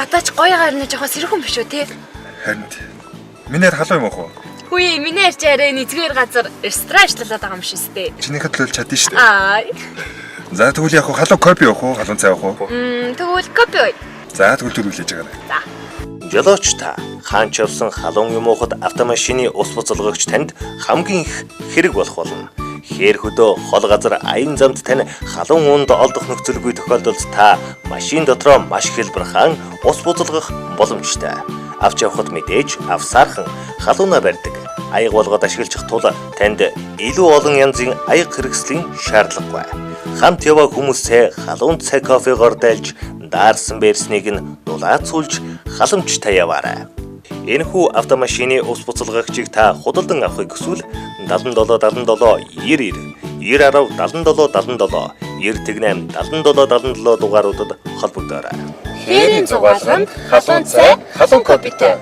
Гадаач гоё гарна жоохон сэрхэн биш үү те? Харин миний хэр халуун юм уу? Хүү, миний харж арай нэгдүгээр газар ресторан ажиллаад байгаа юм шиг үстэй. Чинийхэд л чадна шүү дээ. Аа. За, тэгвэл яг халуун кофе явах уу? Халуун цай явах уу? Тэгвэл кофе ууя. За, тэгвэл түр хүлээж байгаа. За. Жолооч та хаанч явсан халуун юмуухад автомашины ус буцалгагч танд хамгийн их хэрэг болох болно. Хээр хөдөө хол газар аян замд тань халуун уунд олдох нөхцөлгүй тохиолдолд та машин дотроо маш хялбархан ус буцалгах боломжтой. Авч явхад мэдээж авсаархан халуунаа барьдаг. Аяга болгоод ашиглах тул танд илүү олон янзын аяга хэрэгслийн шаардлагагүй. Хамт яваа хүмүүсээ халуун цай кофегоор дайлж даарсан бэрснийг нь дулаацуулж халамжтай яваарай. Энэхүү автомашины ус буцалгагчийг та худалдан авахыг хүсвэл 77 77 90 90 90 77 77 98 77 77 дугааруудад холбогдоорой. Хээрийн зугаалганд халуун цай, халуун кофетэй.